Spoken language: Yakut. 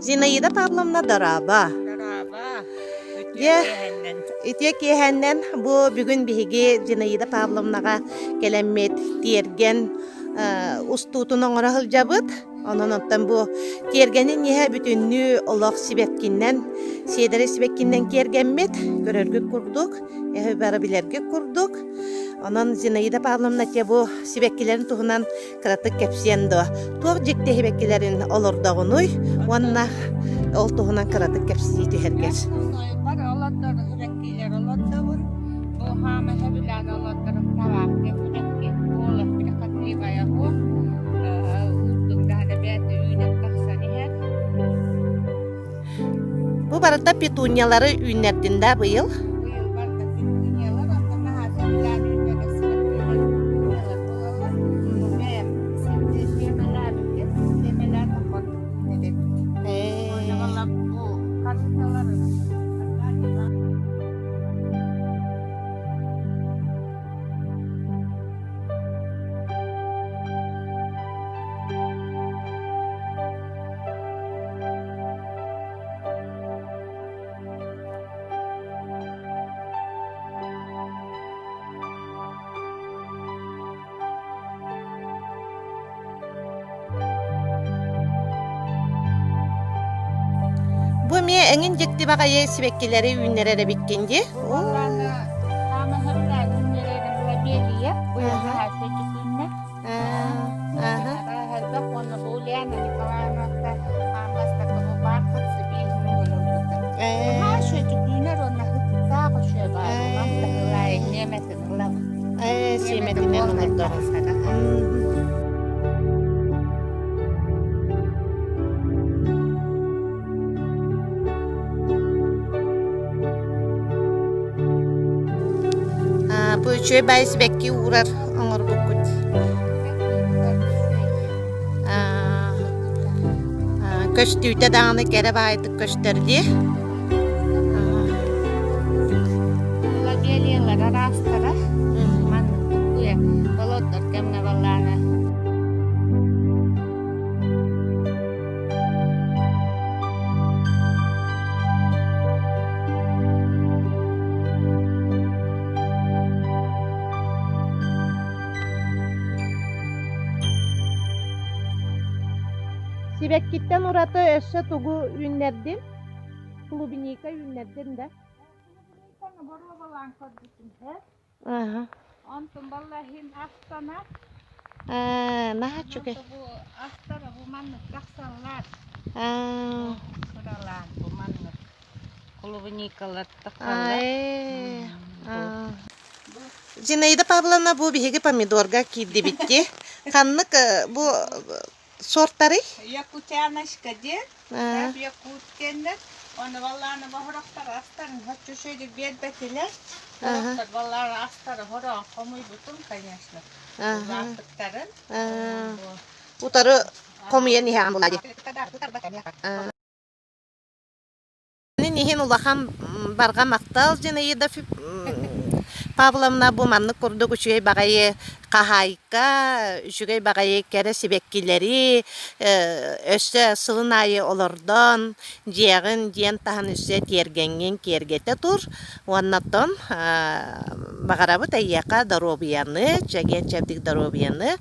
Зинаида Павловна дорообо. Дорообо. Үтүө Дьэ, киэһэннэн. үтүө киэһэннэн бу бүгүн биһиги Зинаида Павловнаҕа кэлэммит тиэргэн устуутун оҥоро сылдьабыт. Онон оттон бу тиэргэнин иһэ бүтүннүү олох сибэккиннэн, сиэдэрэй сибэккиннэн киэргэммит, көрөргүт курдук, эһи бары билэргит курдук. Онон Зинаида Павловна те бу сибэккилэрин туһунан кыратык кэпсиэн дуо? Туох дьикти сибэккилэрин олордоҕунуй уонна ол туһунан кыратык кэпсии түһэргэр. Бар олордор сибэккилэр олордобун. Бу хаама сөбүлээн олордорум табаахка сибэкки буолар прихотливая буол. Уурдук даһана бэйэтэ үүнэн тахсан иһэр. Бу барыта петуньялары үүннэрдин да быйыл? Быйыл барыта петуньялар, онтон наһаа сөбүлээн үүннэрэр сибэккилэр петуньялар буолаллар. Бэйэм сиэмэлээбиккин, сиэмэлээтэх ордук үүнэр эбит. Уонна балар бу харысталары Бу эмиэ эҥин дьикти баҕайы сибэккилэри үүннэрэр эбиккин дии. Сиэмэтинэн олордор. Бу үчүгэй баай сибэкки уурар оҥорбуккут. Көстүүтэ даҕаны кэрэ баайдык көстөр дии. Лабелиялар араастара маннык туккуйа болоттор кэмҥэ баллаана Сибэккиттэн ураты өссө тугу үүннэрдин? Клубника үүннэрдин да? Боруобалаан көрбүтүм Аха. Онтун баллаһин астана. Аа, наһаа үчүгэй. Бу астара бу маннык тахсаллар. Аа. Кыралаан бу маннык клубникалар тахсаллар. Аа. Зинаида Павловна бу биһиги помидорга киирдибит дии. Ханнык бу сортарый? Якутяночка диэн, якут диэннэр, оны баллааны боһорохтор астарын хоччу шөйдүк биэрбэтилэр. Сорохтор баллаары астары хороон хомуйбутум, конечно. Улааппыттарын. Утары хомуйан иһэҕин буолаа дии. Мин иһин улахан барҕа махтал Зинаида Павловна бу маннык курдук үчүгэй баҕайы хаһаайка, үчүгэй баҕайы кэрэ сибэккилэри өссө сылын аайы олордон, дьиэҕин дьиэн таһын өссө тиэргэҥҥин киэргэтэ тур. Уонна оттон баҕарабыт эйиэхэ доруобуйаны, чэгиэн-чэбдик доруобуйаны.